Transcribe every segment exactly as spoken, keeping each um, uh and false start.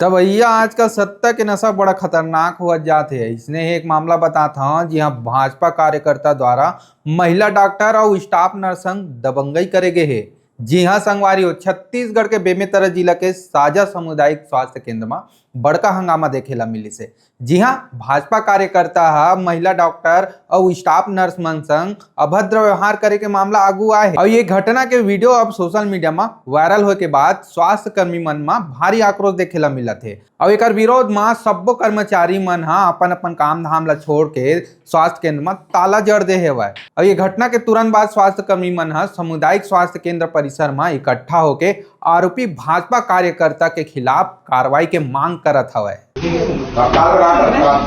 त भैया, आजकल सत्ता के नशा बड़ा खतरनाक होवत जात हे। अइसने ही एक मामला बतात हव, जिहां भाजपा कार्यकर्ता द्वारा महिला डॉक्टर अउ स्टाफ नर्स संग दबंगई करे गे हे। जी हां संगवारी हो, छत्तीसगढ़ के बेमेतरा जिला के साजा सामुदायिक स्वास्थ्य केंद्र म बड़का हंगामा देखे ला मिलिस हे। जी हां, भाजपा कार्यकर्ता ह महिला डॉक्टर अउ स्टाफ नर्स मन संग अभद्र व्यवहार करे के मामला आगू आए हे। अउ ये घटना के वीडियो अब सोशल मीडिया म वायरल होए के बाद स्वास्थ्य कर्मी मन म भारी आक्रोश देखे ला मिलत हे। अउ एकर विरोध म सब्बो कर्मचारी मन ह अपन-अपन काम धाम ला छोड़ के स्वास्थ्य केंद्र म ताला जड़ दे हेवय। अउ ये घटना के तुरंत बाद स्वास्थ्य कर्मी मन ह सामुदायिक स्वास्थ्य केंद्र परिसर म इकट्ठा होके आरोपी भाजपा कार्यकर्ता के खिलाफ कार्रवाई के मांग करत हवय। हड़ताल रहा, हड़ताल।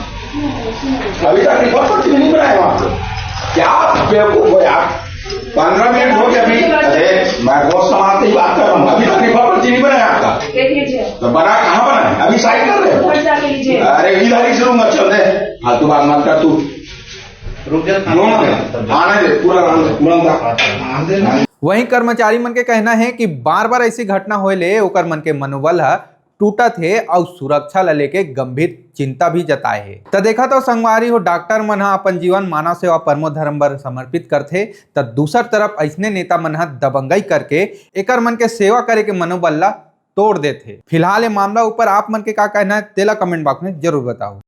अभी तक रिपोर्ट पर्ची नहीं बनाया वहाँ पे। क्या बेवकूफ हो यार? पंद्रह मिनट हो गया अभी। अरे, मैं बहुत समाज से ही बात कर रहा हूँ, अभी तक रिपोर्ट पर्ची नहीं बनाया आपका। देख लीजिए। तो बना, कहाँ बना है? अभी साइन कर रहे हो? घर जाके लीजिए। अरे, इधर ही सुनूंगा, चल दे। फालतू बात मत कर तू। रुक जा, लो ना, आने दे, पूरा रहने दे, पूरा। वहीं कर्मचारी मन के कहना हे कि बार-बार ऐसी घटना होए ले ओकर मन के मनोबल ह टूटत हे अउ सुरक्षा ल लेके गंभीर चिंता भी जताए हे। त देखत हव संगवारी हो, डॉक्टर मन ह अपन जीवन मानव सेवा परमो धर्म बर समर्पित करथे, त दूसर तरफ अइसने नेता मन ह दबंगई करके एकर मन के सेवा करे के मनोबल ला तोड़ देथे। फिलहाल ये मामला ऊपर आप मन के का कहना हे, तेला comment box में जरूर बताओ।